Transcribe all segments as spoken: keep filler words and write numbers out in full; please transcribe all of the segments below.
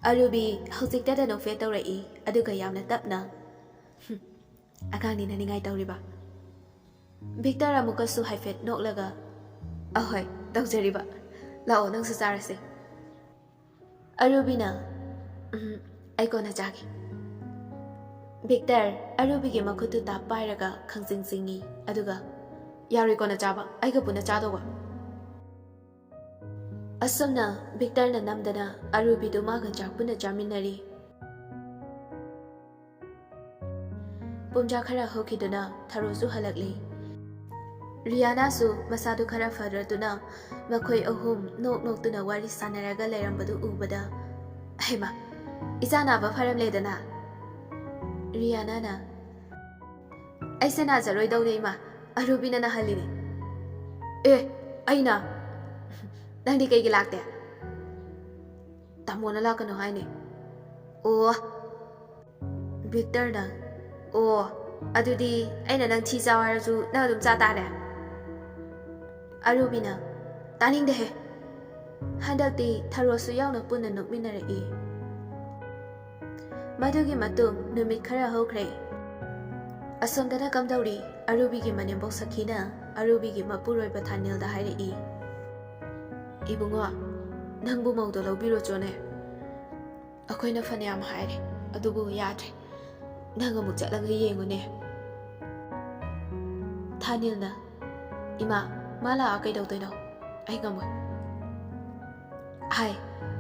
ꯑꯔꯨꯕꯤ ꯍꯧꯖꯤꯛꯇꯗ ꯅꯣꯛꯐꯦꯠ ꯇꯧꯔꯛꯏ, ꯑꯗꯨꯒ ꯌꯥꯝꯅ ꯇꯞꯅ, "ꯍꯨꯝ, ꯑꯉꯥꯡꯅꯤꯅ ꯅꯤꯡꯉꯥꯏ ꯇꯧꯔꯤꯕ?" ꯚꯤꯛꯇꯔ ꯑꯃꯨꯛꯀꯁꯨ ꯍꯥꯏꯐꯦꯠ ꯅꯣꯛꯂꯒ, "ꯑꯍꯣꯏ, ꯇꯧꯖꯔꯤꯕ꯫ ꯂꯥꯛꯑꯣ, ꯅꯪꯁꯨ ꯆꯥꯔꯁꯦ꯫" ꯑꯔꯨꯕꯤꯅ, "ꯎꯝ, ꯑꯩ ꯀꯣꯟꯅ ꯆꯥꯒꯦ꯫" ꯚꯤꯛꯇꯔ ꯑꯔꯨꯕꯤꯒꯤ ꯃꯈꯨꯠꯇꯨ ꯇꯥꯞ ꯄꯥꯏꯔꯒ ꯈꯪꯆꯤꯡ ꯆꯤꯡꯏ, ꯑꯗꯨꯒ, "ꯌꯥꯔꯣꯏ ꯀꯣꯟꯅ ꯆꯥꯕ, ꯑꯩꯒ ꯄꯨꯟꯅ ꯆꯥꯗꯧꯕ꯫" ꯑꯁꯨꯝꯅ ꯚꯤꯛꯇꯔꯅ ꯅꯝꯗꯅ ꯑꯔꯨꯕꯤꯗꯨ ꯃꯥꯒ ꯆꯥꯛ ꯄꯨꯟꯅ ꯆꯥꯃꯤꯟꯅꯔꯤ꯫ ꯄꯨꯡꯖꯥ ꯈꯔ ꯍꯧꯈꯤꯗꯨꯅ ꯊꯔꯣꯁꯨ ꯍꯜꯂꯛꯂꯤ꯫ ꯔꯤꯌꯥꯅꯥꯁꯨ ꯃꯁꯥꯗꯨ ꯈꯔ ꯐꯔꯗꯨꯅ ꯃꯈꯣꯏ ꯑꯍꯨꯝ ꯅꯣꯛ ꯅꯣꯛꯇꯨꯅ ꯋꯥꯔꯤ ꯁꯥꯟꯅꯔꯒ ꯂꯩꯔꯝꯕꯗꯨ ꯎꯕꯗ, "ꯍꯩꯃꯥ, ꯏꯆꯥ ꯅꯥꯕ ꯐꯔꯝꯂꯦꯗꯅ?" ꯔꯤꯌꯥꯅꯥꯅ, "ꯑꯩꯁꯦ ꯅꯥꯖꯔꯣꯏꯗꯧꯅꯦ, ꯏꯃꯥ꯫ ꯑꯔꯨꯕꯤꯅ ꯅꯥꯍꯜꯂꯤꯅꯦ꯫" "ꯑꯦ, ꯑꯩꯅ? ꯅꯪꯗꯤ ꯀꯩꯒꯤ ꯂꯥꯛꯇꯦ?" "ꯇꯥꯃꯣꯅ ꯂꯥꯛꯀꯅꯨ ꯍꯥꯏꯅꯦ꯫" "ꯑꯣ꯫" ꯚꯤꯛꯇꯔꯅ, "ꯑꯣ, ꯑꯗꯨꯗꯤ ꯑꯩꯅ ꯅꯪ ꯊꯤ ꯆꯥꯎ ꯍꯥꯏꯔꯁꯨ ꯅꯪ ꯑꯗꯨꯝ ꯆꯥ ꯇꯥꯔꯦ?" ꯑꯔꯨꯕꯤꯅ, "ꯇꯥꯅꯤꯡꯗꯦꯍꯦ!" ꯍꯟꯗꯛꯇꯤ ꯊꯔꯣꯁꯨ ꯌꯥꯎꯅ ꯄꯨꯟꯅ ꯅꯣꯛꯃꯤꯟꯅꯔꯛꯏ꯫ ꯃꯗꯨꯒꯤ ꯃꯇꯨꯡ ꯅꯨꯃꯤꯠ ꯈꯔ ꯍꯧꯈ꯭ꯔꯦ꯫ ꯑꯁꯣꯝꯗꯅ ꯀꯝꯗꯧꯔꯤ? ꯑꯔꯨꯕꯤꯒꯤ ꯃꯅꯦꯝꯕꯣꯛ ꯁꯈꯤꯅ ꯑꯔꯨꯕꯤꯒꯤ ꯃꯄꯨꯔꯣꯏꯕ ꯊꯥꯅꯤꯜꯗ ꯍꯥꯏꯔꯛꯏ, "ꯏꯕꯨꯡꯉꯣ, ꯅꯪꯕꯨ ꯃꯧꯗ ꯂꯧꯕꯤꯔꯣꯆꯣꯅꯦ꯫ ꯑꯩꯈꯣꯏꯅ ꯐꯅꯌꯥꯝ ꯍꯥꯏꯔꯦ, ꯑꯗꯨꯕꯨ ꯌꯥꯗ꯭ꯔꯦ꯫ ꯅꯪ ꯑꯃꯨꯛ ꯆꯠꯂꯒ ꯌꯦꯡꯉꯨꯅꯦ꯫" ꯊꯥꯅꯤꯜꯅ, "ꯏꯃꯥ, ꯃꯥ ꯂꯥꯛꯑ ꯀꯩꯗꯧꯗꯣꯏꯅꯣ? ꯑꯩ ꯉꯝꯃꯣꯏ꯫" "ꯍꯥꯏ,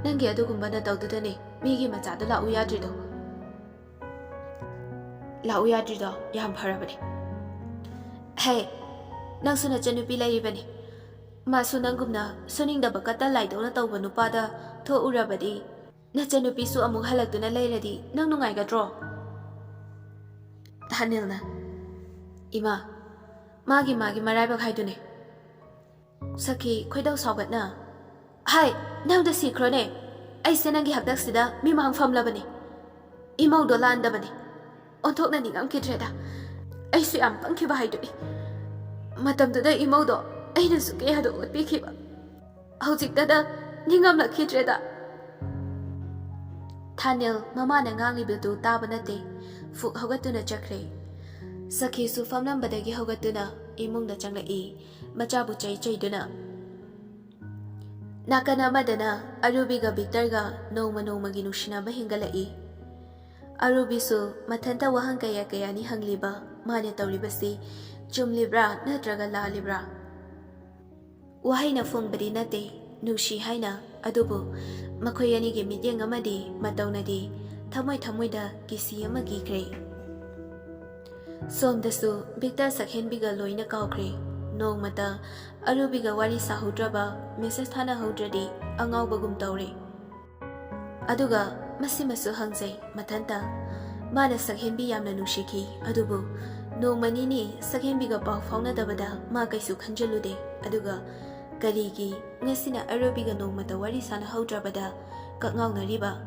ꯅꯪꯒꯤ ꯑꯗꯨꯒꯨꯝꯕ ꯅꯇꯧꯗꯨꯗꯅꯦ ꯃꯤꯒꯤ ꯃꯆꯥꯗꯣ ꯂꯥꯛꯎ ꯌꯥꯗ꯭ꯔꯤꯗꯣ꯫" "ꯂꯥꯛꯎ ꯌꯥꯗ꯭ꯔꯤꯗꯣ ꯌꯥꯝ ꯐꯔꯕꯅꯦ꯫ ꯍꯦ, ꯅꯪꯁꯨ ꯅꯆꯟꯅꯨꯄꯤ ꯂꯩꯔꯤꯕꯅꯤ꯫ ꯃꯥꯁꯨ ꯅꯪꯒꯨꯝꯅ ꯁꯨꯅꯤꯡꯗꯕ ꯀꯇꯜ ꯂꯥꯏꯗꯧꯅ ꯇꯧꯕ ꯅꯨꯄꯥꯗ ꯊꯣꯛꯎꯔꯕꯗꯤ ꯅꯆꯟꯅꯨꯄꯤꯁꯨ ꯑꯃꯨꯛ ꯍꯜꯂꯛꯇꯨꯅ ꯂꯩꯔꯗꯤ ꯅꯪ ꯅꯨꯡꯉꯥꯏꯒꯗ꯭ꯔꯣ?" ꯊꯥꯅꯤꯜꯅ, "ꯏꯃꯥ, ꯃꯥꯒꯤ ꯃꯥꯒꯤ ꯃꯔꯥꯏꯕꯛ ꯍꯥꯏꯗꯨꯅꯦ꯫" ꯁꯈꯤ ꯈꯣꯏꯗꯧ ꯁꯥꯎꯒꯠꯅ, "ꯍꯥꯏ, ꯅꯪꯗ ꯁꯤꯈ꯭ꯔꯣꯅꯦ꯫ ꯑꯩꯁꯦ ꯅꯪꯒꯤ ꯍꯥꯛꯇꯛꯁꯤꯗ ꯃꯤꯃꯥꯡ ꯐꯝꯂꯕꯅꯤ꯫ ꯏꯃꯧꯗꯣ ꯂꯥꯟꯗꯕꯅꯤ꯫ ꯑꯣꯟꯊꯣꯛꯅ ꯅꯤꯡꯉꯝꯈꯤꯗ꯭ꯔꯦꯗ꯫ ꯑꯩꯁꯨ ꯌꯥꯝ ꯄꯪꯈꯤꯕ ꯍꯥꯏꯗꯨꯅꯤ꯫ ꯃꯇꯝꯗꯨꯗ ꯏꯃꯧꯗꯣ ꯑꯩꯅꯁꯨ ꯀꯌꯥꯗ ꯑꯣꯠꯄꯤꯈꯤꯕ꯫ ꯍꯧꯖꯤꯛꯇꯗ ꯅꯤꯡꯉꯝꯂꯛꯈꯤꯗ꯭ꯔꯦꯗ꯫" ꯊꯥꯅꯤꯜ ꯃꯃꯥꯅ ꯉꯥꯡꯂꯤꯕꯗꯨ ꯇꯥꯕ ꯅꯠꯇꯦ꯫ ꯐꯨꯛ ꯍꯧꯒꯠꯇꯨꯅ ꯆꯠꯈ꯭ꯔꯦ꯫ ꯁꯈꯤꯁꯨ ꯐꯝꯂꯝꯕꯗꯒꯤ ꯍꯧꯒꯠꯇꯨꯅ ꯏꯃꯨꯡꯗ ꯆꯪꯂꯛꯏ, ꯃꯆꯥꯕꯨ ꯆꯩ ꯆꯩꯗꯨꯅ꯫ ꯅꯥꯀꯟ ꯑꯃꯗꯅ ꯑꯔꯨꯕꯤꯒ ꯚꯤꯛꯇꯔꯒ ꯅꯣꯡꯃ ꯅꯣꯡꯃꯒꯤ ꯅꯨꯡꯁꯤꯅꯕ ꯍꯦꯟꯒꯠꯂꯛꯏ꯫ ꯑꯔꯨꯕꯤꯁꯨ ꯃꯊꯟꯇ ꯋꯥꯍꯪ ꯀꯌꯥ ꯀꯌꯥꯅꯤ ꯍꯪꯂꯤꯕ, ꯃꯥꯅ ꯇꯧꯔꯤꯕꯁꯤ ꯆꯨꯝꯂꯤꯕ꯭ꯔꯥ ꯅꯠꯇ꯭ꯔꯒ ꯂꯥꯜꯂꯤꯕ꯭ꯔꯥ? ꯋꯥꯍꯩꯅ ꯐꯣꯡꯕꯗꯤ ꯅꯠꯇꯦ, ꯅꯨꯡꯁꯤ ꯍꯥꯏꯅ, ꯑꯗꯨꯕꯨ ꯃꯈꯣꯏ ꯑꯅꯤꯒꯤ ꯃꯤꯠꯌꯦꯡ ꯑꯃꯗꯤ ꯃꯇꯧꯅꯗꯤ ꯊꯃꯣꯏ ꯊꯃꯣꯏꯗ ꯀꯤꯁꯤ ꯑꯃ ꯀꯤꯈ꯭ꯔꯦ꯫ ꯁꯣꯝꯗꯁꯨ ꯚꯤꯛꯇꯔ ꯁꯛꯍꯦꯟꯕꯤꯒ ꯂꯣꯏꯅ ꯀꯥꯎꯈ꯭ꯔꯦ꯫ ꯅꯣꯡꯃꯇ ꯑꯔꯨꯕꯤꯒ ꯋꯥꯔꯤ ꯁꯥꯍꯧꯗ꯭ꯔꯕ, ꯃꯦꯁꯦꯖ ꯊꯥꯅꯍꯧꯗ꯭ꯔꯗꯤ ꯑꯉꯥꯎꯕꯒꯨꯝ ꯇꯧꯔꯦ꯫ ꯑꯗꯨꯒ ꯃꯁꯤꯃꯁꯨ ꯍꯪꯖꯩ ꯃꯊꯟꯇ, ꯃꯥꯅ ꯁꯛꯍꯦꯟꯕꯤ ꯌꯥꯝꯅ ꯅꯨꯡꯁꯤꯈꯤ, ꯑꯗꯨꯕꯨ ꯅꯣꯡꯃ ꯅꯤꯅꯤ ꯁꯛꯍꯦꯟꯕꯤꯒ ꯄꯥꯎ ꯐꯥꯎꯅꯗꯕꯗ ꯃꯥ ꯀꯩꯁꯨ ꯈꯟꯖꯜꯂꯨꯗꯦ꯫ ꯑꯗꯨꯒ ꯀꯔꯤꯒꯤ ꯉꯁꯤꯅ ꯑꯔꯨꯕꯤꯒ ꯅꯣꯡꯃꯇ ꯋꯥꯔꯤ ꯁꯥꯟꯅꯍꯧꯗ꯭ꯔꯕꯗ ꯀꯛꯉꯥꯎꯅꯔꯤꯕ?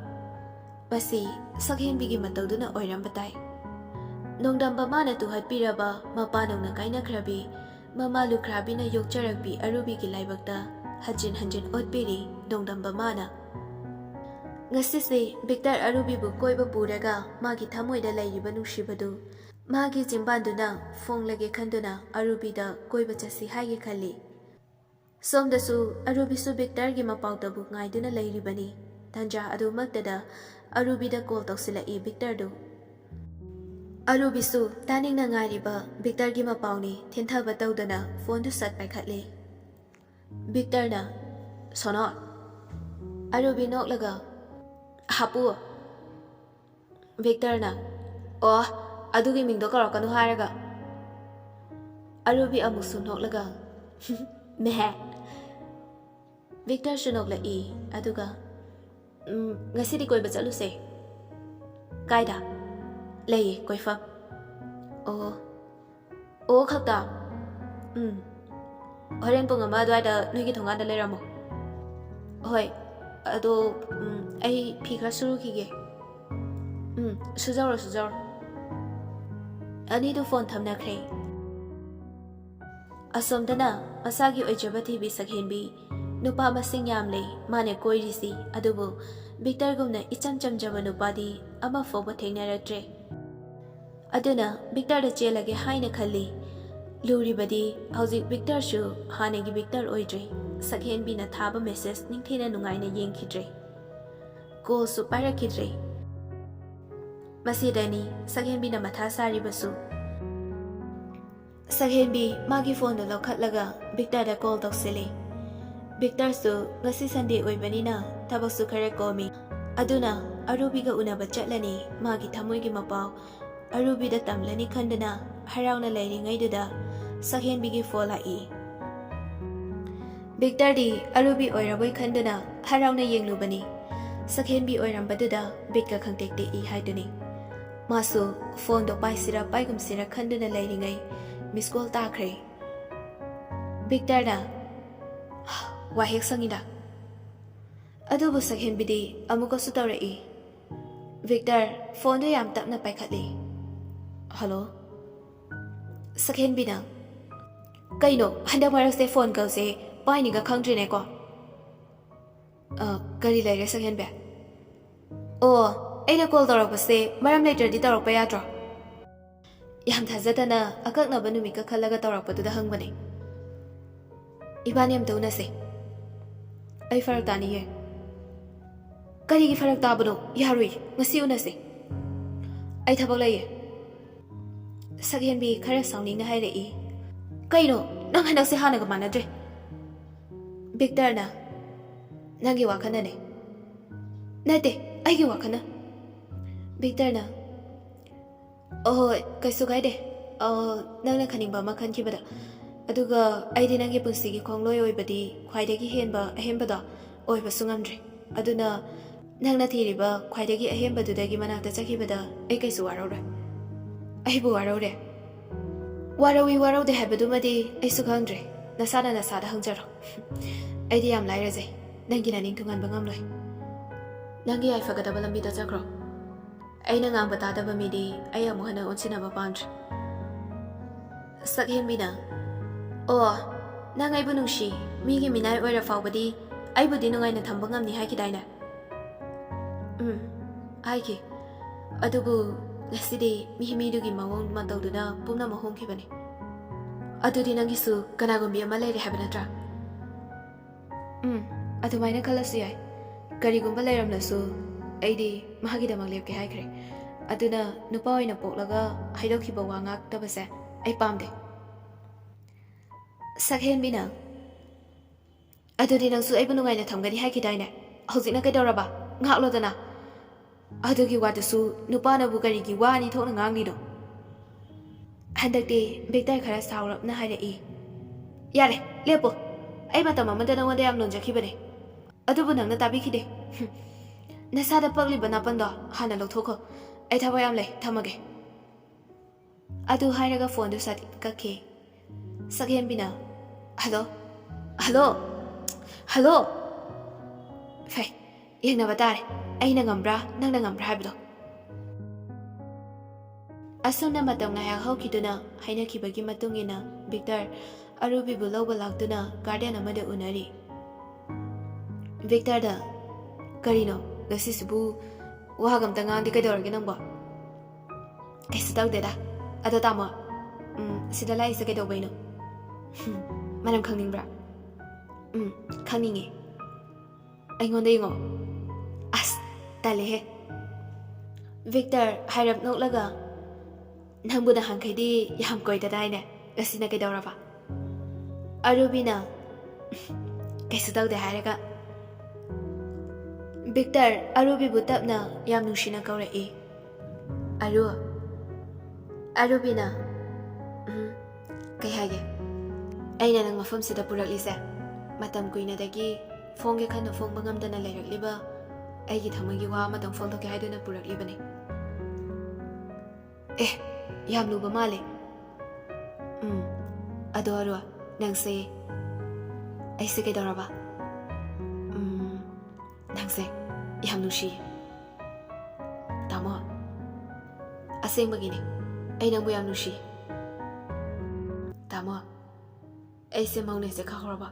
ꯃꯁꯤ ꯁꯛꯍꯦꯟꯕꯤꯒꯤ ꯃꯇꯧꯗꯨꯅ ꯑꯣꯏꯔꯝꯕ ꯇꯥꯏ꯫ ꯅꯣꯡꯗꯝꯕ ꯃꯥꯅ ꯇꯨꯍꯠꯄꯤꯔꯕ ꯃꯄꯥ ꯅꯧꯅ ꯀꯥꯏꯅꯈ꯭ꯔꯕꯤ, ꯃꯃꯥ ꯂꯨꯈ꯭ꯔꯥꯕꯤꯅ ꯌꯣꯛꯆꯔꯛꯄꯤ ꯑꯔꯨꯕꯤꯒꯤ ꯂꯥꯏꯕꯛꯇ ꯍꯟꯖꯤꯟ ꯍꯟꯖꯤꯟ ꯑꯣꯠꯄꯤꯔꯤ ꯅꯣꯡꯗꯝꯕ ꯃꯥꯅ꯫ ꯉꯁꯤꯁꯦ ꯚꯤꯛꯇꯔ ꯑꯔꯨꯕꯤꯕꯨ ꯀꯣꯏꯕ ꯄꯨꯔꯒ ꯃꯥꯒꯤ ꯊꯃꯣꯏꯗ ꯂꯩꯔꯤꯕ ꯅꯨꯡꯁꯤꯕꯗꯨ ꯃꯥꯒꯤ ꯆꯤꯟꯕꯥꯟꯗꯨꯅ ꯐꯣꯡꯂꯒꯦ ꯈꯟꯗꯨꯅ ꯑꯔꯨꯕꯤꯗ ꯀꯣꯏꯕ ꯆꯠꯁꯤ ꯍꯥꯏꯒꯦ ꯈꯜꯂꯤ꯫ ꯁꯣꯝꯗꯁꯨ ꯑꯔꯨꯕꯤꯁꯨ ꯚꯤꯛꯇꯔꯒꯤ ꯃꯄꯥꯎꯇꯕꯨ ꯉꯥꯏꯗꯨꯅ ꯂꯩꯔꯤꯕꯅꯤ꯫ ꯇꯟꯖꯥ ꯑꯗꯨꯃꯛꯇꯗ ꯑꯔꯨꯕꯤꯗ ꯀꯣꯜ ꯇꯧꯁꯤꯜꯂꯛꯏ ꯚꯤꯛꯇꯔꯗꯨ꯫ ꯑꯔꯨꯕꯤꯁꯨ ꯇꯥꯅꯤꯡꯅ ꯉꯥꯏꯔꯤꯕ ꯚꯤꯛꯇꯔꯒꯤ ꯃꯄꯥꯎꯅꯤ ꯊꯤꯟꯊꯕ ꯇꯧꯗꯅ ꯐꯣꯟꯗꯨ ꯁꯠ ꯄꯥꯏꯈꯠꯂꯦ꯫ ꯚꯤꯛꯇꯔꯅ, "ꯁꯣꯅꯣ!" ꯑꯔꯨꯕꯤ ꯅꯣꯛꯂꯒ, "ꯍꯥꯄꯨ!" ꯚꯤꯛꯇꯔꯅ, "ꯑꯣ, ꯑꯗꯨꯒꯤ ꯃꯤꯡꯗꯣ ꯀꯧꯔꯛꯀꯅꯨ ꯍꯥꯏꯔꯒ"꯫ ꯑꯔꯨꯕꯤ ꯑꯃꯨꯛꯁꯨ ꯅꯣꯛꯂꯒ, "ꯃꯦꯍꯦ!" ꯚꯤꯛꯇꯔꯁꯨ ꯅꯣꯛꯂꯛꯏ, ꯑꯗꯨꯒ, "ꯎꯝ, ꯉꯁꯤꯗꯤ ꯀꯣꯏꯕ ꯆꯠꯂꯨꯁꯦ"꯫ "ꯀꯥꯏꯗ?" "ꯂꯩꯌꯦ ꯀꯣꯏꯐꯝ"꯫ "ꯑꯣ, ꯑꯣ ꯈꯛꯇ?" "ꯎꯝ, ꯍꯣꯔꯦꯟ ꯄꯨꯡ ꯑꯃ ꯑꯗꯨꯋꯥꯏꯗ ꯅꯣꯏꯒꯤ ꯊꯣꯡꯒꯥꯟꯗ ꯂꯩꯔꯝꯃꯣ"꯫ "ꯍꯣꯏ, ꯑꯗꯣ, ꯎꯝ, ꯑꯩ ꯐꯤ ꯈꯔ ꯁꯨꯔꯨꯈꯤꯒꯦ"꯫ "ꯎꯝ, ꯁꯨꯖꯧꯔꯣ, ꯁꯨꯖꯧꯔꯣ"꯫ ꯑꯅꯤꯗꯨ ꯐꯣꯟ ꯊꯝꯅꯈ꯭ꯔꯦ꯫ ꯑꯁꯣꯝꯗꯅ ꯃꯁꯥꯒꯤ ꯑꯣꯏꯖꯕ ꯊꯤꯕꯤ ꯁꯛꯍꯦꯟꯕꯤ, ꯅꯨꯄꯥ ꯃꯁꯤꯡ ꯌꯥꯝꯂꯦ ꯃꯥꯅ ꯀꯣꯏꯔꯤꯁꯤ, ꯑꯗꯨꯕꯨ ꯚꯤꯛꯇꯔꯒꯨꯝꯅ ꯏꯆꯝ ꯆꯝꯖꯕ ꯅꯨꯄꯥꯗꯤ ꯑꯃ ꯐꯥꯎꯕ ꯊꯦꯡꯅꯔꯛꯇ꯭ꯔꯦ꯫ ꯑꯗꯨꯅ ꯚꯤꯛꯇꯔꯗ ꯆꯦꯜꯂꯒꯦ ꯍꯥꯏꯅ ꯈꯜꯂꯤ꯫ ꯂꯨꯔꯤꯕꯗꯤ ꯍꯧꯖꯤꯛ ꯚꯤꯛꯇꯔꯁꯨ ꯍꯥꯟꯅꯒꯤ ꯚꯤꯛꯇꯔ ꯑꯣꯏꯗ꯭ꯔꯦ꯫ ꯁꯛꯍꯦꯟꯕꯤꯅ ꯊꯥꯕ ꯃꯦꯁꯦꯖ ꯅꯤꯡꯊꯤꯅ ꯅꯨꯡꯉꯥꯏꯅ ꯌꯦꯡꯈꯤꯗ꯭ꯔꯦ꯫ ꯀꯣꯜꯁꯨ ꯄꯥꯏꯔꯛꯈꯤꯗ꯭ꯔꯦ꯫ ꯃꯁꯤꯗꯅꯤ ꯁꯛꯍꯦꯟꯕꯤꯅ ꯃꯊꯥ ꯁꯥꯔꯤꯕꯁꯨ꯫ ꯁꯛꯍꯦꯟꯕꯤ ꯃꯥꯒꯤ ꯐꯣꯟꯗꯨ ꯂꯧꯈꯠꯂꯒ ꯚꯤꯛꯇꯔꯗ ꯀꯣꯜ ꯇꯧꯁꯤꯜꯂꯤ꯫ ꯚꯤꯛꯇꯔꯁꯨ ꯉꯁꯤ ꯁꯟꯗꯦ ꯑꯣꯏꯕꯅꯤꯅ ꯊꯕꯛꯁꯨ ꯈꯔ ꯀꯣꯝꯃꯤ꯫ ꯑꯗꯨꯅ ꯑꯔꯨꯕꯤꯒ ꯎꯅꯕ ꯆꯠꯂꯅꯤ꯫ ꯃꯥꯒꯤ ꯊꯃꯣꯏꯒꯤ ꯃꯄꯥꯎ ꯑꯔꯨꯕꯤꯗ ꯇꯝꯂꯅꯤ ꯈꯟꯗꯨꯅ ꯍꯔꯥꯎꯅ ꯂꯩꯔꯤꯉꯩꯗꯨꯗ ꯁꯛꯍꯦꯟꯕꯤꯒꯤ ꯐꯣꯟ ꯂꯥꯛꯏ꯫ ꯚꯤꯛꯇꯔꯗꯤ ꯑꯔꯨꯕꯤ ꯑꯣꯏꯔꯕꯣꯏ ꯈꯟꯗꯨꯅ ꯍꯔꯥꯎꯅ ꯌꯦꯡꯂꯨꯕꯅꯤ꯫ ꯁꯛꯍꯦꯟꯕꯤ ꯑꯣꯏꯔꯝꯕꯗꯨꯗ ꯕꯤꯠꯀ ꯈꯪꯇꯦꯛ ꯇꯦꯛꯏ ꯍꯥꯏꯗꯨꯅꯤ꯫ ꯃꯥꯁꯨ ꯐꯣꯟꯗꯣ ꯄꯥꯏꯁꯤꯔ ꯄꯥꯏꯒꯨꯝꯁꯤꯔ ꯈꯟꯗꯨꯅ ꯂꯩꯔꯤꯉꯩ ꯃꯤꯁ ꯀꯣꯜ ꯇꯥꯈ꯭ꯔꯦ꯫ ꯚꯤꯛꯇꯔꯅ, "ꯋꯥꯍꯦꯛ ꯁꯪꯉꯤꯗ"꯫ ꯑꯗꯨꯕꯨ ꯁꯛꯍꯦꯟꯕꯤꯗꯤ ꯑꯃꯨꯛꯀꯁꯨ ꯇꯧꯔꯛꯏ꯫ ꯚꯤꯛꯇꯔ ꯐꯣꯟꯗꯨ ꯌꯥꯝ ꯇꯞꯅ ꯄꯥꯏꯈꯠꯂꯤ꯫ "ꯍꯜꯂꯣ?" ꯁꯛꯍꯦꯟꯕꯤꯅ, "ꯀꯩꯅꯣ, ꯍꯟꯗꯛ ꯃꯔꯛꯁꯦ ꯐꯣꯟ ꯀꯜꯁꯦ ꯄꯥꯏꯅꯤꯒ ꯈꯪꯗ꯭ꯔꯤꯅꯦꯀꯣ?" "ꯑ, ꯀꯔꯤ ꯂꯩꯔꯦ ꯁꯛꯍꯦꯟꯕꯤ?" "ꯑꯣ, ꯑꯩꯅ ꯀꯣꯜ ꯇꯧꯔꯛꯄꯁꯦ ꯃꯔꯝ ꯂꯩꯇ꯭ꯔꯗꯤ ꯇꯧꯔꯛꯄ ꯌꯥꯗ꯭ꯔꯣ?" ꯌꯥꯝ ꯊꯥꯖꯗꯅ ꯑꯀꯛꯅꯕ ꯅꯨꯃꯤꯠꯀ ꯈꯜꯂꯒ ꯇꯧꯔꯛꯄꯗꯨꯗ ꯍꯪꯕꯅꯦ꯫ "ꯏꯕꯥꯅꯤ ꯑꯝꯇ ꯎꯅꯁꯦ꯫ ꯑꯩ ꯐꯔꯛ ꯇꯥꯅꯤꯌꯦ"꯫ "ꯀꯔꯤꯒꯤ ꯐꯔꯛ ꯇꯥꯕꯅꯣ? ꯌꯥꯔꯣꯏ, ꯉꯁꯤ ꯎꯅꯁꯦ"꯫ "ꯑꯩ ꯊꯕꯛ ꯂꯩꯌꯦ"꯫ ꯁꯛꯍꯦꯟꯕꯤ ꯈꯔ ꯁꯥꯎꯅꯤꯡꯅ ꯍꯥꯏꯔꯛꯏ꯫ "ꯀꯩꯅꯣ, ꯅꯪ ꯍꯟꯗꯛꯁꯦ ꯍꯥꯟꯅꯒ ꯃꯥꯟꯅꯗ꯭ꯔꯦ"꯫ ꯚꯤꯛꯇꯔꯅ, "ꯅꯪꯒꯤ ꯋꯥꯈꯜꯅꯅꯦ"꯫ "ꯅꯠꯇꯦ, ꯑꯩꯒꯤ ꯋꯥꯈꯜꯅ"꯫ ꯚꯤꯛꯇꯔꯅ, "ꯑꯍꯣꯏ, ꯀꯩꯁꯨ ꯀꯥꯏꯗꯦ꯫ ꯑ, ꯅꯪꯅ ꯈꯟꯅꯤꯡꯕ ꯑꯃ ꯈꯟꯈꯤꯕꯗ꯫ ꯑꯗꯨꯒ ꯑꯩꯗꯤ ꯅꯪꯒꯤ ꯄꯨꯟꯁꯤꯒꯤ ꯈꯣꯡꯂꯣꯏ ꯑꯣꯏꯕꯗꯤ ꯈ꯭ꯋꯥꯏꯗꯒꯤ ꯍꯦꯟꯕ ꯑꯍꯦꯟꯕꯗꯣ ꯑꯣꯏꯕꯁꯨ ꯉꯝꯗ꯭ꯔꯦ꯫ ꯑꯗꯨꯅ ꯅꯪꯅ ꯊꯤꯔꯤꯕ ꯈ꯭ꯋꯥꯏꯗꯒꯤ ꯑꯍꯦꯟꯕꯗꯨꯗꯒꯤ ꯃꯅꯥꯛꯇ ꯆꯠꯈꯤꯕꯗ ꯑꯩ ꯀꯩꯁꯨ ꯋꯥꯔꯧꯔꯣꯏ"꯫ "ꯑꯩꯕꯨ ꯋꯥꯔꯧꯔꯦ"? "ꯋꯥꯔꯧꯏ ꯋꯥꯔꯧꯗꯦ ꯍꯥꯏꯕꯗꯨꯃꯗꯤ ꯑꯩꯁꯨ ꯈꯪꯗ꯭ꯔꯦ꯫ ꯅꯁꯥꯅ ꯅꯁꯥꯗ ꯍꯪꯖꯔꯣ"꯫ "ꯑꯩꯗꯤ ꯌꯥꯝ ꯂꯥꯏꯔꯖꯩ꯫ ꯅꯪꯒꯤ ꯅꯅꯤꯡ ꯊꯨꯡꯍꯟꯕ ꯉꯝꯂꯣꯏ꯫ ꯅꯪꯒꯤ ꯌꯥꯏꯐꯒꯗꯕ ꯂꯝꯕꯤꯗ ꯆꯠꯈ꯭ꯔꯣ"꯫ "ꯑꯩꯅ ꯉꯥꯡꯕ ꯇꯥꯗꯕ ꯃꯤꯗꯤ ꯑꯩ ꯑꯃꯨꯛ ꯍꯟꯅ ꯑꯣꯟꯁꯤꯟꯅꯕ ꯄꯥꯝꯗ꯭ꯔꯦ"꯫ ꯁꯛꯍꯦꯟꯕꯤꯅ, "ꯑꯣ, ꯅꯪ ꯑꯩꯕꯨ ꯅꯨꯡꯁꯤ, ꯃꯤꯒꯤ ꯃꯤꯅꯥꯏ ꯑꯣꯏꯔ ꯐꯥꯎꯕꯗꯤ ꯑꯩꯕꯨꯗꯤ ꯅꯨꯡꯉꯥꯏꯅ ꯊꯝꯕ ꯉꯝꯅꯤ ꯍꯥꯏꯈꯤꯗꯥꯏꯅꯦ?" ꯎꯝ, ꯍꯥꯏꯈꯤ꯫ ꯑꯗꯨꯕꯨ ꯉꯁꯤꯗꯤ ꯃꯤ ꯃꯤꯗꯨꯒꯤ ꯃꯑꯣꯡ ꯃꯇꯧꯗꯨꯅ ꯄꯨꯝꯅꯃꯛ ꯍꯣꯡꯈꯤꯕꯅꯤ꯫ ꯑꯗꯨꯗꯤ ꯅꯪꯒꯤꯁꯨ ꯀꯅꯥꯒꯨꯝꯕꯤ ꯑꯃ ꯂꯩꯔꯦ ꯍꯥꯏꯕ ꯅꯠꯇ꯭ꯔꯥ? ꯎꯝ, ꯑꯗꯨꯃꯥꯏꯅ ꯈꯜꯂꯁꯨ ꯌꯥꯏ꯫ ꯀꯔꯤꯒꯨꯝꯕ ꯂꯩꯔꯝꯂꯁꯨ ꯑꯩꯗꯤ ꯃꯍꯥꯛꯀꯤꯗꯃꯛ ꯂꯦꯞꯀꯦ ꯍꯥꯏꯈ꯭ꯔꯦ꯫ ꯑꯗꯨꯅ ꯅꯨꯄꯥ ꯑꯣꯏꯅ ꯄꯣꯛꯂꯒ ꯍꯥꯏꯗꯣꯛꯈꯤꯕ ꯋꯥ ꯉꯥꯛꯇꯕꯁꯦ ꯑꯩ ꯄꯥꯝꯗꯦ꯫ ꯁꯛꯍꯦꯟꯕꯤꯅ, "ꯑꯗꯨꯗꯤ ꯅꯪꯁꯨ ꯑꯩꯕꯨ ꯅꯨꯡꯉꯥꯏꯅ ꯊꯝꯒꯅꯤ ꯍꯥꯏꯈꯤꯗꯥꯏꯅꯦ? ꯍꯧꯖꯤꯛꯅ ꯀꯩꯗꯧꯔꯕ? ꯉꯥꯛꯂꯣꯗꯅ꯫ ꯑꯗꯨꯒꯤ ꯋꯥꯗꯨꯁꯨ ꯅꯨꯄꯥꯅꯕꯨ ꯀꯔꯤꯒꯤ ꯋꯥ ꯑꯅꯤ ꯊꯣꯛꯅ ꯉꯥꯡꯂꯤꯅꯣ?" ꯍꯟꯗꯛꯇꯤ ꯚꯤꯛꯇꯔ ꯈꯔ ꯁꯥꯎꯔꯞꯅ ꯍꯥꯏꯔꯛꯏ, "ꯌꯥꯔꯦ, ꯂꯦꯞꯄꯣ꯫ ꯑꯩ ꯃꯇꯝ ꯑꯃꯗ ꯅꯉꯣꯟꯗ ꯌꯥꯝ ꯅꯣꯟꯖꯈꯤꯕꯅꯦ꯫ ꯑꯗꯨꯕꯨ ꯅꯪꯅ ꯇꯥꯕꯤꯈꯤꯗꯦ꯫ ꯍꯨꯝ꯫ ꯅꯁꯥꯗ ꯄꯛꯂꯤꯕ ꯅꯥꯄꯟꯗꯣ ꯍꯥꯟꯅ ꯂꯧꯊꯣꯛꯈꯣ꯫ ꯑꯩ ꯊꯕꯛ ꯌꯥꯝ ꯂꯩ, ꯊꯝꯃꯒꯦ꯫" ꯑꯗꯨ ꯍꯥꯏꯔꯒ ꯐꯣꯟꯗꯨ ꯁꯠ ꯀꯛꯈꯤ꯫ ꯁꯛꯍꯦꯟꯕꯤꯅ, "ꯍꯜꯂꯣ? ꯍꯜꯂꯣ? ꯍꯜꯂꯣ?" ꯐꯩ, ꯌꯦꯡꯅꯕ ꯇꯥꯔꯦ, ꯑꯩꯅ ꯉꯝꯕ꯭ꯔꯥ, ꯅꯪꯅ ꯉꯝꯕ꯭ꯔꯥ ꯍꯥꯏꯕꯗꯣ꯫ ꯑꯁꯨꯝꯅ ꯃꯇꯝ ꯉꯥꯏꯍꯥꯛ ꯍꯧꯈꯤꯗꯨꯅ ꯍꯥꯏꯅꯈꯤꯕꯒꯤ ꯃꯇꯨꯡ ꯏꯟꯅ ꯚꯤꯛꯇꯔ ꯑꯔꯨꯕꯤꯕꯨ ꯂꯧꯕ ꯂꯥꯛꯇꯨꯅ ꯒꯥꯔꯗꯦꯟ ꯑꯃꯗ ꯎꯅꯔꯤ꯫ ꯚꯤꯛꯇꯔꯗ, "ꯀꯔꯤꯅꯣ, ꯉꯁꯤꯁꯤꯕꯨ ꯋꯥꯒ ꯑꯝꯇ ꯉꯥꯡꯗꯦ, ꯀꯩꯗꯧꯔꯒꯦ ꯅꯪꯕꯣ?" "ꯀꯩꯁꯨ ꯇꯧꯗꯦꯗ꯫ ꯑꯗꯣ ꯇꯥꯃꯣ, ꯎꯝ, ꯁꯤꯗ ꯂꯥꯛꯏꯁꯦ ꯀꯩꯗꯧꯕꯩꯅꯣ?" "ꯍꯨꯝ, ꯃꯔꯝ ꯈꯪꯅꯤꯡꯕ꯭ꯔꯥ?" "ꯎꯝ, ꯈꯪꯅꯤꯡꯉꯦ꯫" "ꯑꯩꯉꯣꯟꯗ ꯌꯦꯡꯉꯣ꯫" "ꯑꯁ, ꯇꯜꯂꯦꯍꯦ꯫" ꯚꯤꯛꯇꯔ ꯍꯥꯏꯔꯞ ꯅꯣꯛꯂꯒ, "ꯅꯪꯕꯨ ꯅꯍꯥꯟꯈꯩꯗꯤ ꯌꯥꯝ ꯀꯣꯏꯗꯗꯥꯏꯅꯦ? ꯉꯁꯤꯅ ꯀꯩꯗꯧꯔꯕ?" ꯑꯔꯨꯕꯤꯅ, "ꯀꯩꯁꯨ ꯇꯧꯗꯦ" ꯍꯥꯏꯔꯒ꯫ ꯚꯤꯛꯇꯔ ꯑꯔꯨꯕꯤꯕꯨ ꯇꯞꯅ ꯌꯥꯝ ꯅꯨꯡꯁꯤꯅ ꯀꯧꯔꯛꯏ꯫ "ꯑꯔꯨ꯫" ꯑꯔꯨꯕꯤꯅ, "ꯎꯝ, ꯀꯩ ꯍꯥꯏꯒꯦ? ꯑꯩꯅ ꯅꯪ ꯃꯐꯝꯁꯤꯗ ꯄꯨꯔꯛꯂꯤꯁꯦ, ꯃꯇꯝ ꯀꯨꯏꯅꯗꯒꯤ ꯐꯣꯡꯒꯦ ꯈꯟꯅ ꯐꯣꯡꯕ ꯉꯝꯗꯅ ꯂꯩꯔꯛꯂꯤꯕ ꯑꯩꯒꯤ ꯊꯃꯣꯏꯒꯤ ꯋꯥ ꯑꯃꯇꯪ ꯐꯣꯡꯗꯣꯛꯀꯦ ꯍꯥꯏꯗꯨꯅ ꯄꯨꯔꯛꯂꯤꯕꯅꯤ꯫" "ꯑꯦ, ꯌꯥꯝ ꯂꯨꯕ ꯃꯥꯜꯂꯦ꯫" "ꯎꯝ, ꯑꯗꯣ ꯑꯔꯨ, ꯅꯪꯁꯦ ꯑꯩꯁꯦ ꯀꯩꯗꯧꯔꯕ?" "ꯎꯝ, ꯅꯪꯁꯦ ꯌꯥꯝ ꯅꯨꯡꯁꯤꯌꯦ꯫" "ꯇꯥꯃꯣ, ꯑꯁꯦꯡꯕꯒꯤꯅꯦ, ꯑꯩ ꯅꯪꯕꯨ ꯌꯥꯝ ꯅꯨꯡꯁꯤꯌꯦ꯫" "ꯇꯥꯃꯣ, ꯑꯩꯁꯦ ꯃꯧꯅꯦꯁꯦ ꯈꯪꯍꯧꯔꯕ?"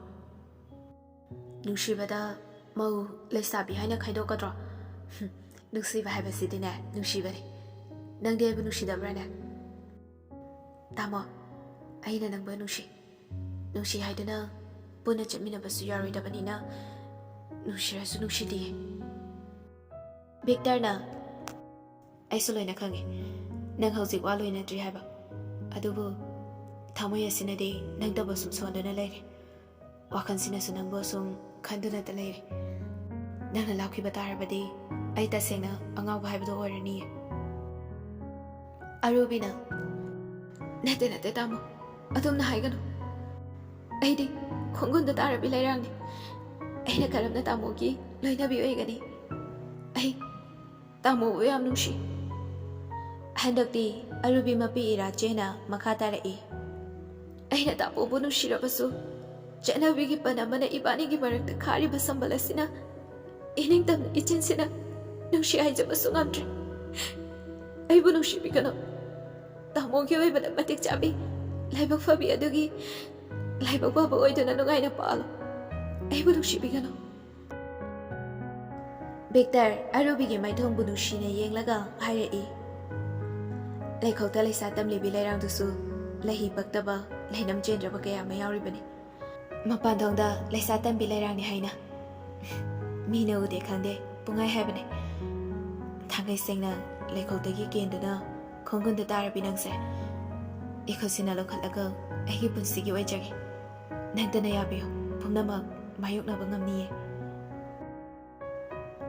"ꯅꯨꯡꯁꯤꯕꯗ ꯃꯧ ꯂꯩꯁꯥꯕꯤ ꯍꯥꯏꯅ ꯈꯥꯏꯗꯣꯛꯀꯗ꯭ꯔꯣ? ꯅꯨꯡꯁꯤꯕ ꯍꯥꯏꯕꯁꯤꯗꯤꯅꯦ, ꯅꯨꯡꯁꯤꯕꯅꯤ꯫ ꯅꯪꯗꯤ ꯑꯩꯕꯨ ꯅꯨꯡꯁꯤꯗꯕ꯭ꯔꯥꯅꯦ? ꯇꯥꯃꯣ, ꯑꯩꯅ ꯅꯪꯕꯨ ꯅꯨꯡꯁꯤ꯫ ꯅꯨꯡꯁꯤ ꯍꯥꯏꯗꯨꯅ ꯄꯨꯟꯅ ꯆꯠꯃꯤꯟꯅꯕꯁꯨ ꯌꯥꯔꯣꯏꯗꯕꯅꯤꯅ, ꯅꯨꯡꯁꯤꯔꯁꯨ ꯅꯨꯡꯁꯤꯗꯤꯌꯦ꯫ ꯚꯤꯛꯇꯔꯅ, "ꯑꯩꯁꯨ ꯂꯣꯏꯅ ꯈꯪꯉꯤ, ꯅꯪ ꯍꯧꯖꯤꯛ ꯋꯥ ꯂꯣꯏꯅꯗ꯭ꯔꯤ ꯍꯥꯏꯕ꯫ ꯑꯗꯨꯕꯨ ꯊꯃꯣꯏ ꯑꯁꯤꯅꯗꯤ ꯅꯪꯇꯕꯨ ꯁꯨꯝ ꯁꯣꯟꯗꯨꯅ ꯂꯩꯔꯤ꯫ ꯋꯥꯈꯜꯁꯤꯅꯁꯨ ꯅꯪꯕꯨ ꯁꯨꯝ ꯈꯟꯗꯨꯅꯇ ꯂꯩꯔꯤ꯫ ꯅꯪꯅ ꯂꯥꯛꯈꯤꯕ ꯇꯥꯔꯕꯗꯤ ꯑꯩ ꯇꯁꯦꯡꯅ ꯑꯉꯥꯎꯕ ꯍꯥꯏꯕꯗꯨ ꯑꯣꯏꯔꯅꯤꯌꯦ꯫" ꯑꯔꯨꯕꯤꯅ, "ꯅꯠꯇꯦ, ꯅꯠꯇꯦ, ꯇꯥꯃꯣ, ꯑꯗꯨꯝꯅ ꯍꯥꯏꯒꯅꯨ꯫ ꯑꯩꯗꯤ ꯈꯣꯡꯒꯨꯟꯗ ꯇꯥꯔꯕꯤ ꯂꯩꯔꯥꯡꯅꯤ꯫ ꯑꯩꯅ ꯀꯔꯝꯅ ꯇꯥꯃꯣꯒꯤ ꯂꯣꯏꯅꯕꯤ ꯑꯣꯏꯒꯅꯤ? ꯑꯩ ꯇꯥꯃꯣꯕꯨ ꯌꯥꯝ ꯅꯨꯡꯁꯤ꯫" ꯍꯟꯗꯛꯇꯤ ꯑꯔꯨꯕꯤ ꯃꯄꯤ ꯏꯔꯥ ꯆꯦꯅ ꯃꯈꯥ ꯇꯥꯔꯛꯏ, "ꯑꯩꯅ ꯇꯥꯃꯣꯕꯨ ꯅꯨꯡꯁꯤꯔꯕꯁꯨ, ꯆꯠꯅꯕꯤꯒꯤ ꯄꯟ ꯑꯃꯅ ꯏꯕꯥꯅꯤꯒꯤ ꯃꯔꯛꯇ ꯈꯥꯔꯤꯕ ꯁꯝꯕꯜ ꯑꯁꯤꯅ ꯏꯅꯤꯡꯇꯝꯅ ꯏꯆꯤꯟꯁꯤꯅ ꯅꯨꯡꯁꯤ ꯍꯥꯏꯖꯕꯁꯨ ꯉꯝꯗ꯭ꯔꯦ꯫ ꯑꯩꯕꯨ ꯅꯨꯡꯁꯤꯕꯤꯒꯅꯨ꯫ ꯇꯥꯃꯣꯒꯤ ꯑꯣꯏꯕꯗ ꯃꯇꯤꯛ ꯆꯥꯕꯤ, ꯂꯥꯏꯕꯛ ꯐꯕꯤ ꯑꯗꯨꯒꯤ ꯂꯥꯏꯕꯛ ꯐꯕ ꯑꯣꯏꯗꯨꯅ ꯅꯨꯡꯉꯥꯏꯅ ꯄꯥꯜꯂꯣ꯫ ꯑꯩꯕꯨ ꯅꯨꯡꯁꯤꯕꯤꯒꯅꯨ꯫" ꯚꯤꯛꯇꯔ ꯑꯔꯨꯕꯤꯒꯤ ꯃꯥꯏꯊꯣꯡꯕꯨ ꯅꯨꯡꯁꯤꯅ ꯌꯦꯡꯂꯒ ꯍꯥꯏꯔꯛꯏ, "ꯂꯩꯈꯣꯛꯇ ꯂꯩꯁꯥ ꯇꯝꯂꯤꯕꯤ ꯂꯩꯔꯥꯡꯗꯨꯁꯨ ꯂꯩꯍꯤ ꯄꯛꯇꯕ, ꯂꯩꯅꯝ ꯆꯦꯟꯗ꯭ꯔꯕ ꯀꯌꯥ ꯑꯃ ꯌꯥꯎꯔꯤꯕꯅꯤ꯫ ꯃꯄꯥꯟꯊꯣꯡꯗ ꯂꯩꯁꯥ ꯇꯝꯕꯤ ꯂꯩꯔꯥꯡꯅꯤ ꯍꯥꯏꯅ ꯃꯤꯅ ꯎꯗꯦ ꯈꯪꯗꯦ ꯄꯨꯡꯍꯥꯏ ꯍꯥꯏꯕꯅꯦ꯫ ꯊꯥꯡꯒꯩ ꯁꯦꯡꯅ ꯂꯩꯈꯣꯛꯇꯒꯤ ꯀꯦꯟꯗꯨꯅ ꯈꯣꯡꯒꯨꯟꯗ ꯇꯥꯔꯕꯤ ꯅꯪꯁꯦ ꯏꯈꯨꯠꯁꯤꯅ ꯂꯧꯈꯠꯂꯒ ꯑꯩꯒꯤ ꯄꯨꯟꯁꯤꯒꯤ ꯑꯣꯏꯖꯒꯦ꯫ ꯅꯪꯇꯅ ꯌꯥꯕꯤꯌꯨ, ꯄꯨꯝꯅꯃꯛ ꯃꯥꯌꯣꯛꯅꯕ ꯉꯝꯅꯤꯌꯦ꯫"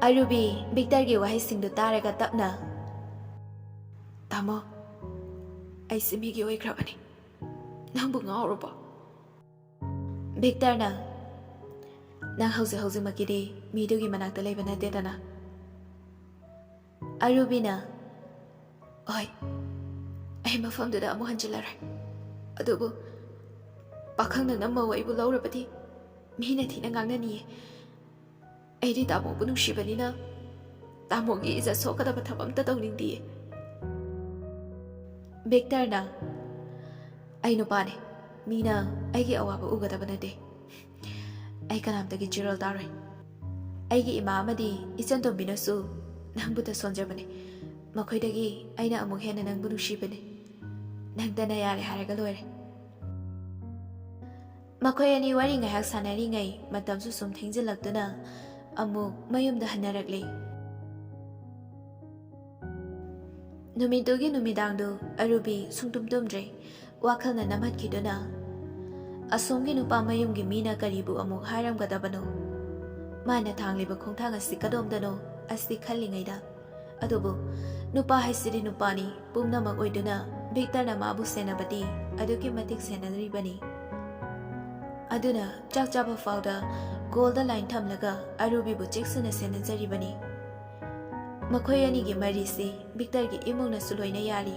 ꯑꯔꯨꯕꯤ ꯚꯤꯛꯇꯔꯒꯤ ꯋꯥꯍꯩꯁꯤꯡꯗꯨ ꯇꯥꯔꯒ ꯇꯞꯅ, "ꯇꯥꯃꯣ, ꯑꯩꯁꯦ ꯃꯤꯒꯤ ꯑꯣꯏꯈ꯭ꯔꯕꯅꯤ꯫ ꯅꯪꯕꯨ ꯉꯥꯎꯔꯕꯣ?" ꯚꯤꯛꯇꯔꯅ, "ꯅꯪ ꯍꯧꯖꯤꯛ ꯍꯧꯖꯤꯛꯃꯛꯀꯤꯗꯤ ꯃꯤꯗꯨꯒꯤ ꯃꯅꯥꯛꯇ ꯂꯩꯕ ꯅꯠꯇꯦꯗꯅ?" ꯑꯔꯨꯕꯤꯅ, "ꯍꯣꯏ, ꯑꯩ ꯃꯐꯝꯗꯨꯗ ꯑꯃꯨꯛ ꯍꯟꯖꯤꯜꯂꯔꯣꯏ꯫ ꯑꯗꯨꯕꯨ ꯄꯥꯈꯪ ꯅꯪꯅ ꯃꯧ ꯑꯩꯕꯨ ꯂꯧꯔꯕꯗꯤ ꯃꯤꯅ ꯊꯤꯅ ꯉꯥꯡꯅꯅꯤꯌꯦ꯫ ꯑꯩꯗꯤ ꯇꯥꯃꯣꯕꯨ ꯅꯨꯡꯁꯤꯕꯅꯤꯅ ꯇꯥꯃꯣꯒꯤ ꯏꯖꯠ ꯁꯣꯛꯀꯗꯕ ꯊꯕꯛ ꯑꯝꯇ ꯇꯧꯅꯤꯡꯗꯤꯌꯦ꯫" ꯚꯤꯛꯇꯔꯅ, "ꯑꯩ ꯅꯨꯄꯥꯅꯦ, ꯃꯤꯅ ꯑꯩꯒꯤ ꯑꯋꯥꯕ ꯎꯒꯗꯕ ꯅꯠꯇꯦ꯫ ꯑꯩ ꯀꯅꯥꯝꯇꯒꯤ ꯆꯤꯔꯣꯜ ꯇꯥꯔꯣꯏ꯫ ꯑꯩꯒꯤ ꯏꯃꯥ ꯑꯃꯗꯤ ꯏꯆꯟ ꯇꯣꯝꯕꯤꯅꯁꯨ ꯅꯪꯕꯨ ꯇꯁꯣꯟꯖꯕꯅꯦ꯫ ꯃꯈꯣꯏꯗꯒꯤ ꯑꯩꯅ ꯑꯃꯨꯛ ꯍꯦꯟꯅ ꯅꯪꯕꯨ ꯅꯨꯡꯁꯤꯕꯅꯦ꯫ ꯅꯪꯇꯅ ꯌꯥꯔꯦ ꯍꯥꯏꯔꯒ ꯂꯣꯏꯔꯦ꯫ ꯃꯈꯣꯏ ꯑꯅꯤ ꯋꯥꯔꯤ ꯉꯥꯏꯍꯥꯛ ꯁꯥꯟꯅꯔꯤꯉꯩ ꯃꯇꯝꯁꯨ ꯁꯨꯝ ꯊꯦꯡꯖꯤꯜꯂꯛꯇꯨꯅ ꯑꯃꯨꯛ ꯃꯌꯨꯝꯗ ꯍꯟꯅꯔꯛꯂꯤ꯫ ꯅꯨꯃꯤꯠꯇꯨꯒꯤ ꯅꯨꯃꯤꯗꯥꯡꯗꯨ ꯑꯔꯨꯕꯤ ꯁꯨꯡꯇꯨꯝ ꯇꯨꯝꯗ꯭ꯔꯦ꯫ ꯋꯥꯈꯜꯅ ꯅꯝꯍꯠꯈꯤꯗꯨꯅ, ꯑꯁꯣꯝꯒꯤ ꯅꯨꯄꯥ ꯃꯌꯨꯝꯒꯤ ꯃꯤꯅ ꯀꯔꯤꯕꯨ ꯑꯃꯨꯛ ꯍꯥꯏꯔꯝꯒꯗꯕꯅꯣ? ꯃꯥꯅ ꯊꯥꯡꯂꯤꯕ ꯈꯣꯡꯊꯥꯡ ꯑꯁꯤ ꯀꯗꯣꯝꯗꯅꯣ ꯑꯁꯤ ꯈꯜꯂꯤꯉꯩꯗ, ꯑꯗꯨꯕꯨ ꯅꯨꯄꯥ ꯍꯥꯏꯁꯤꯗꯤ ꯅꯨꯄꯥꯅꯤ, ꯄꯨꯝꯅꯃꯛ ꯑꯣꯏꯗꯨꯅ ꯚꯤꯛꯇꯔꯅ ꯃꯥꯕꯨ ꯁꯦꯟꯅꯕꯗꯤ ꯑꯗꯨꯛꯀꯤ ꯃꯇꯤꯛ ꯁꯦꯟꯅꯔꯤꯕꯅꯤ꯫ ꯑꯗꯨꯅ ꯆꯥꯛ ꯆꯥꯕ ꯐꯥꯎꯗ ꯀꯣꯜꯗ ꯂꯥꯏꯟ ꯊꯝꯂꯒ ꯑꯔꯨꯕꯤꯕꯨ ꯆꯦꯛꯁꯤꯟꯅ ꯁꯦꯟꯅꯖꯔꯤꯕꯅꯤ꯫ ꯃꯈꯣꯏ ꯑꯅꯤꯒꯤ ꯃꯔꯤꯁꯤ ꯚꯤꯛꯇꯔꯒꯤ ꯏꯃꯨꯡꯅꯁꯨ ꯂꯣꯏꯅ ꯌꯥꯔꯤ꯫